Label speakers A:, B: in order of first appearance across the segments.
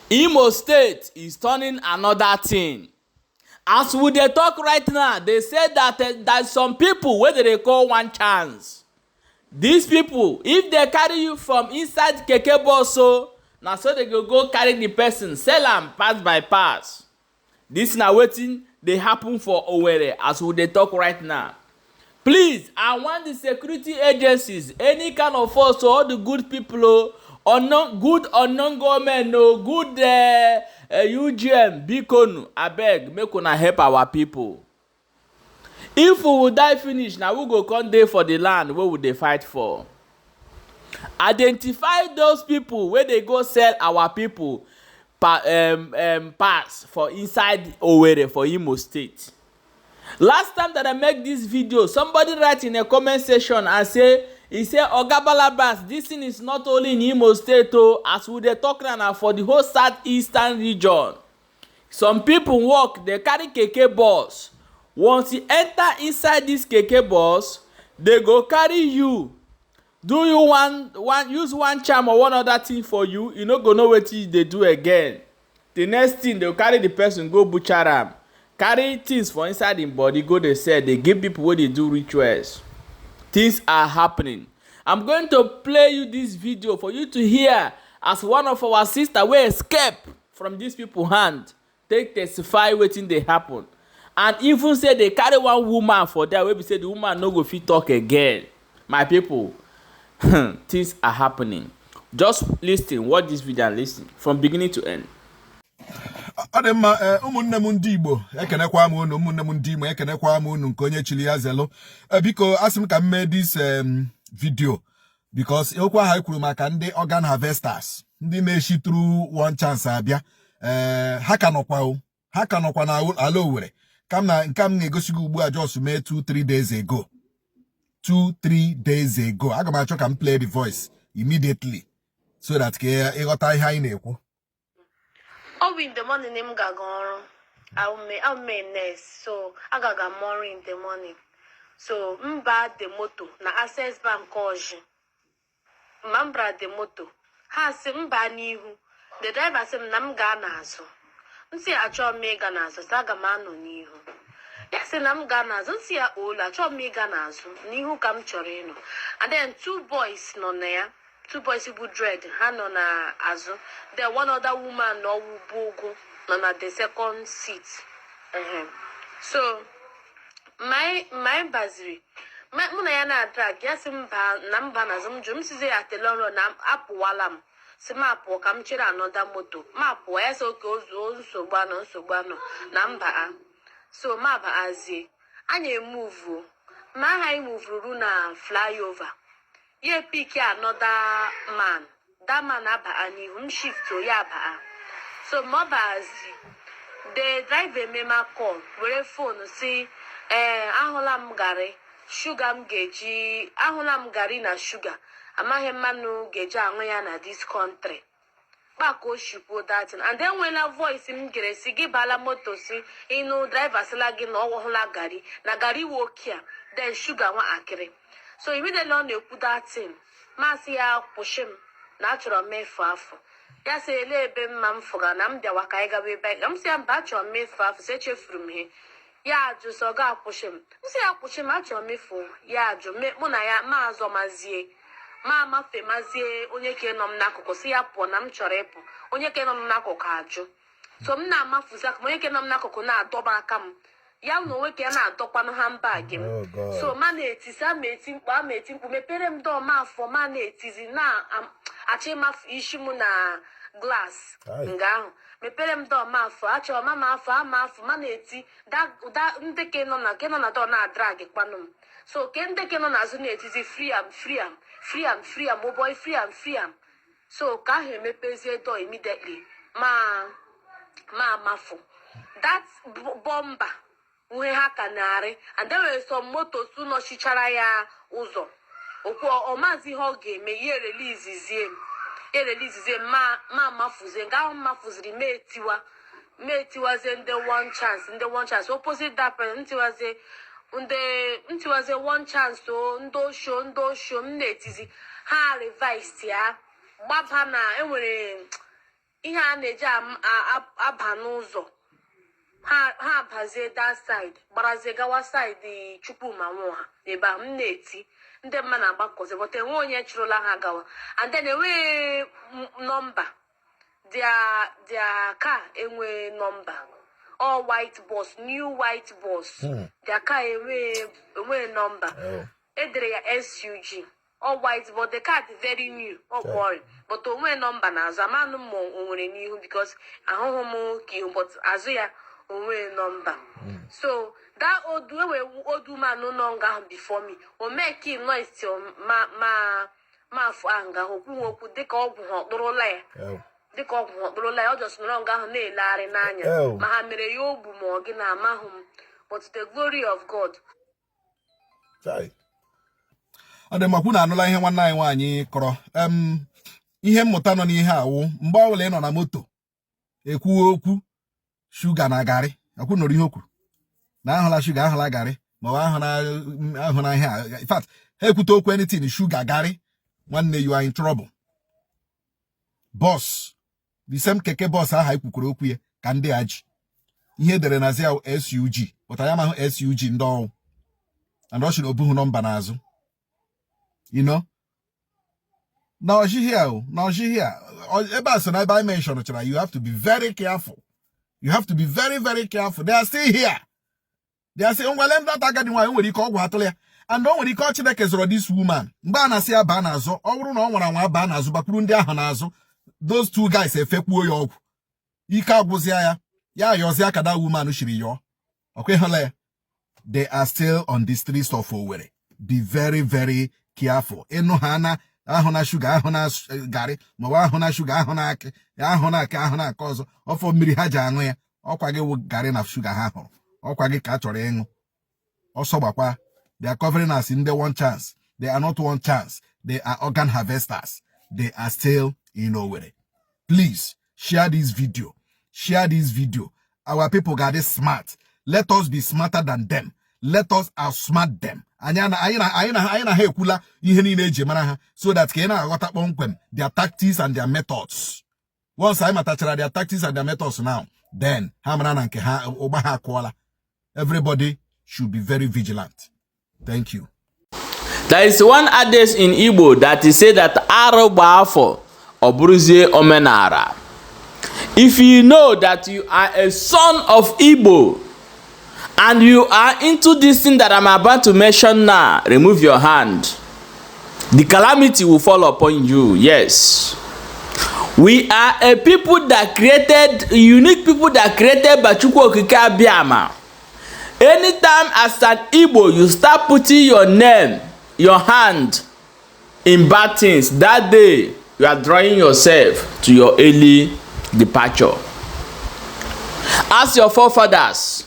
A: Imo State is turning another thing. As we dey talk right now, they say that there's some people wey dem dey call one chance. These people, if they carry you from inside keke bus so, na so they go go carry the person, sell am pass by pass. This na wetin dey happen for Owerri as we dey talk right now. Please, I want the security agencies, any kind of force, all the good people, oh, unknown, good unknown government, oh, good UGM, bikonu, abeg, make una help our people. If we will die finish, na we go come dey for the land wey we dey fight for. Identify those people wey dey go sell our people pass for inside Owerri for Imo State. Last time that I make this video, somebody write in a comment section and say, he say, Oga Balabas, this thing is not only in Imo State, oh, as we dey talk now for the whole southeastern region. Some people work, they carry keke bus. Once you enter inside this keke bus, they go carry you. Do you one use one charm or one other thing for you? You no go know what they do again. The next thing, they'll carry the person, go butcher am. Carry things for inside the body, go they sell. They give people what they do rituals. Things are happening. I'm going to play you this video for you to hear as one of our sister will escape from these people hand. Take testify wetin dey happen. And even say they carry one woman for there, wey be say the woman no go fit talk again. My people, things are happening. Just listen, watch this video and listen from beginning to end.
B: Ọ dị mma. Ụmụnne m ndị Igbo, ekenekwa m unu. Ụmụnne m ndị Imo, ekenekwa m unu. Nke onye chili ya zelụ. Biko, asị m ka m mee this video because okwu ahụ anyị kwuru maka ndị organ harvesters, ndị na-eshi through one chance abịa, ee, ha ka nọkwa o, ha ka nọkwa na ala Owerri. Ka m na nke m na-egosi gị ugbu a just mee 2-3 days ago, 2-3 days ago. Aga m achọ ka m play the voice immediately so that ka ịghọta ihe anyị na-ekwu.
C: Ọ bụ in the morning m gaga ọrụ. I'm a nurse, so agaga m ọrụ in the morning. So m baa the moto na Access Bank Ọjị. Ma m bara the moto, ha sị m baa n'ihu. The driver sị m na m gaa n'azụ. M sị achọghị m ịga n'azụ, sị aga m anọ n'ihu. Ya sị na m gaa n'azụ, m sị ya olu achọghị m ịga n'azụ, n'ihu ka m chọrọ ịnọ. And then two boys nọ na ya, two boys bụ dread, ha nọ n'azụ. Then one other woman nọ bụ ụgwụ nọ na the second seat. Ehem. So my baziri mụ na ya na-adrag ya, sị mba na mba n'azụ. M jụrụ, m sizi ya telọrọ na apụwala m, si m apụọ ka m chere another moto. M apụọ, ya sị oke ozuo, nsogbu anọ, nsogbu anọ na mba a. So ma baazie, anyị emuvuo. Ma aha anyị muvuru na flyover, ya pick another man. That man abaa n'ihu m, shift ya abaa. So ma ọ baazi, the driver emema call were phone si, ee, ahụla m garị, shuga m ga-eji, ahụla m garị na shuga, amaghị mmanụ ga-eji aṅụ ya na this country. Kpa ka o shikwuo that thing. And enweela voice m gere si gị bala moto, si ịnụ driver sịla gị na ọ hụla garị na garị wo okia, then shuga nwa akịrị. So immediately ọ na-ekwu that thing, masị ya kwụsị m na achọrọ m efu afọ. Ya sị ele ebe mma m fụga na m bịawa ka anyị gawa ebe anyị. M sị ya mba, achọrọ m efu afọ, sị echefuru m ihe. Ya ajụ sị ọ ga-akwụsị m. M sị ya kwụsị m, achọrọ m ịfụ. Ya ajụ mụ na ya ma azọ mazie ma amafe mazie onye ke nọ m n'akụkụ, sị ya pụọ na m chọrọ ịpụ. Onye ke nọ m n'akụkụ ajụ. So m na-amafuzi aka m, onye ke nọ m n'akụkụ na-adọba aka m, ya na onwe ka ya na-adọkwanụ handbag m.
B: Oh, God.
C: So ma na-etisi, ama eti mkpu, ama eti mkpu, mepere m door ma afọ. Ma na-etizi na-achọ ịmafu isi m na glass.
B: Ai.
C: Nga ahụ mepere m door ma afọ, achọrọ ma ma afọ ama afọ. Ma na-eti ndị ke nọ na ke nọ na door na-adrag kwanụ m. So ke ndị ke nọ n'azụ na-etizi, "Free am, free am, free am, free am, oh boy, free am, free am." So ka ahụ emepezie door immediately, ma amafu that bumper nwe ha ka narị. And there were some motos nọchichara ya ụzọ okwu. Ọ maazị ihe ọ ga-eme, ya erelizizie m, ya erelizizie m. Ma amafuzie nke ahụ m mafuziri, ma etiwa, ma etiwazie ndị one chance, ndị one chance opposite that person. Ntiwazie ndị, ntiwazie one chance o, ndị osho, ndị osho. M na-etizi, ha reverse ya gbaba na enwere Ihe a na-eji aba n'ụzọ ha, ha abazie that side, gbarazie gawa side Chukwuma Nwoha. Ebe ahụ m na-eti, ndị mmadụ na-agbakọzi, but enwe onye chụrụla ha gawa. And then enweghị nọmba their car, enwe nọmba. All white bus, new white bus. Their car enwe nọmba. Edere ya SUG, all white, but the car dị very new, ọ worry, but onwe nọmba n'azụ. Amanụ m ma o nwere n'ihu, because ahụhụ m ka ihu, but azụ ya onwe nọmba. So that old ewe old woman nọ nga ahụ before me, o make noise till ma afọ ahụ nga ahụ okwu okwu dịka ọgwụ ha ọkpụrụla ya. Dịka ọgwụ ha ọkpụrụla ya, ọ just nọrọ nga ahụ na-elegharị n'anya. Ma ha mere ya ogbu ma ọ gị na amahụ m, but the glory of God.
B: Chai. Ọ dị mma, kwu na anụla ihe nwanne anyị nwaanyị kọrọ. Ihe mmụta nọ n'ihe awụ, mgbe ọbụla ị nọ na moto ekwuwe okwu shuga na garị, akwụ nụrụ ihe o kwuru na ahụla shuga, ahụla garị, ma ọ bụ ahụla ihe a. In fact, ha ekwute okwu anything shuga, garị, nwanne, you are in trouble. Bus, the same keke bus ahụ anyị kwukwuru okwu ya ka ndị a ji ihe edere na zia SUG, but anyị amaghị SUG ndị ọwụ, and ọ sịrị obughị nọmba n'azụ na ọchịhị a o, na ọchịhị a ebe a so na ebe anyị mention chara. You have to be very careful. You have to be very, very careful. They are still here. They are still. Ngwale ndị agadi nwaanyị nwere ike ọgwụ atụrụ ya, and o nwere ike ọ Chineke zọrọ this woman mgbe a na-asị ya baa n'azụ. Ọ bụrụ na ọ nwara nwa baa n'azụ, bakwuru ndị ahụ n'azụ, those two guys efekwuo ya ọgwụ, ike agwụzịa ya, ya ayọzịa ka that woman shiri yọọ. Ọkwa ịhụla ya? They are still on the streets of Owerri. Be very, very careful. Ịnụ ha na ahụ na shuga, ahụ na garị, maọbụ ahụ na shuga, ahụ na akị, ahụ na akị, ahụ na aka ọzọ, ọfọ mmiri ha ji aṅụ ya, ọkwa gị wụ garị na shuga ha hụrụ, ọkwa gị ka a chọrọ ịṅụ ọsọ gbakwa. They are covering us in the one chance. They are not one chance. They are organ harvesters. They are still in Owerri. Please share this video. Share this video. Our people got it smart. Let us be smarter than them. Let us outsmart them. Anyị na ha ekwula ihe niile eji mara ha, so that ka ị na-aghọta kpọmkwem their tactics and their methods. Once anyị matachara their tactics and their methods now, then ha mara na nke ha ụgba ha akụọla. Everybody should be very vigilant. Thank you.
A: There is one adage in Igbo that is say that arụ gba afọ, ọ bụrụzie omenala. If you know that you are a son of Igbo and you are into this thing that I'm about to mention now, remove your hand. The calamity will fall upon you. Yes. We are a people that created, unique people that created by Chukwu Okike Abiama. Anytime as an Igbo you start putting your name, your hand in bad things, that day you are drawing yourself to your early departure. Ask your forefathers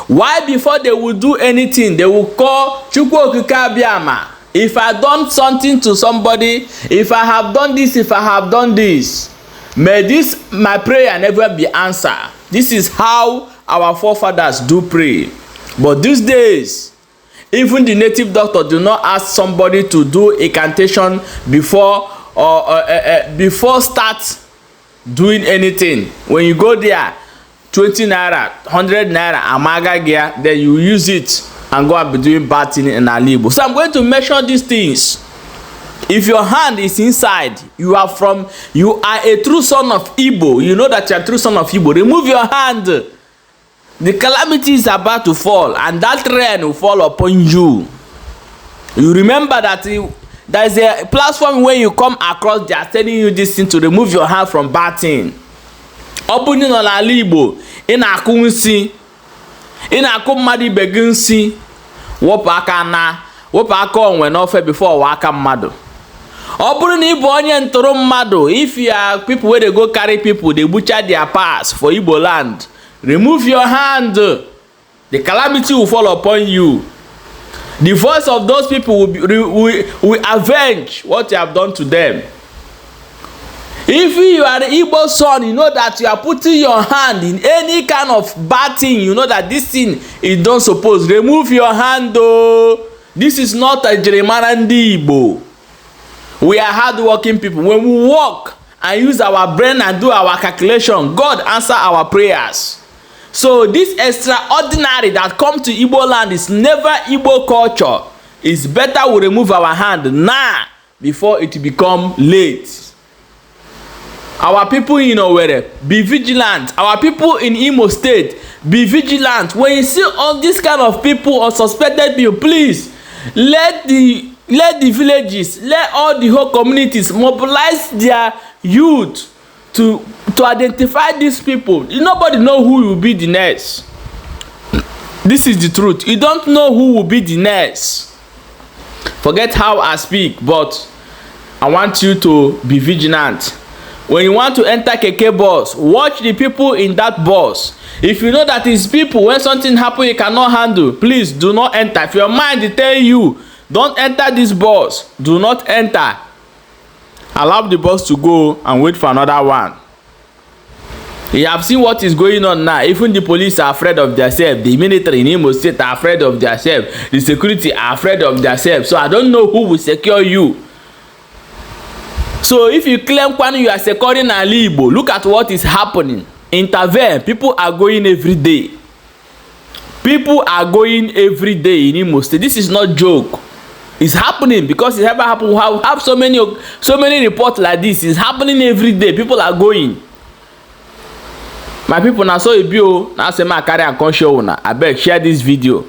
A: why before they will do anything, they will call Chukwu Okike Abiama. If I done something to somebody, if I have done this, if I have done this, may this my prayer never be answered. This is how our forefathers do pray. But these days, even the native doctor do not ask somebody to do incantation before or before start doing anything. When you go there, 20 naira, 100 naira amaga gị ya, then you use it and go and be doing bad thing in ala Igbo. So I'm going to mention these things. If your hand is inside, you are from, you are a true son of Igbo, you know that you are a true son of Igbo, remove your hand. The calamity is about to fall, and that rain will fall upon you. You remember that there is a platform when you come across, they are telling you this thing to remove your hand from bad thing. Ọ bụrụ na ị nọ n'ala Igbo, ị na-akụ nsị, ị na-akụ mmadụ ibe gị nsị, wepụ aka na wepụ aka onwe n'ofe before ọwa aka mmadụ. Ọ bụrụ na ị bụ onye ntụrụ mmadụ, if you are people wey dey go carry people dey butcher their parts for Igbo land, remove your hand. The calamity will fall upon you. The voice of those people will avenge what you have done to them. If you are the Igbo son, you know that you are putting your hand in any kind of bad thing, you know that this thing is don't suppose, remove your hand oh. This is not a njirimara ndị Igbo. We are hardworking people. When we work and use our brain and do our calculation. God answer our prayers. So this extraordinary that come to Igbo land is never Igbo culture. It's better we remove our hand now before it become late. Our people in Owerri, be vigilant. Our people in Imo State, be vigilant. When you see all this kind of people or suspected people, please let the villages, let all the whole communities mobilize their youth to identify these people. Nobody know who will be the next. This is the truth. You don't know who will be the next. Forget how I speak, but I want you to be vigilant. When you want to enter keke bus, watch the people in that bus. If you know that it's people, when something happen you cannot handle, please do not enter. If your mind tell you don't enter this bus, do not enter. Allow the bus to go and wait for another one. You have seen what is going on now. Even the police are afraid of themselves. The military in Imo State are afraid of themselves. The security are afraid of themselves. So I don't know who will secure you. So if you claim kwanu you are securing ala Igbo, look at what is happening. Intervene. People are going every day. People are going every day in Imo State. This is not joke. It's happening because it ever happen. We have so many reports like this. It's happening every day. People are going. My people, na so e be o. Na say make I carry am come show una. Abeg, share this video.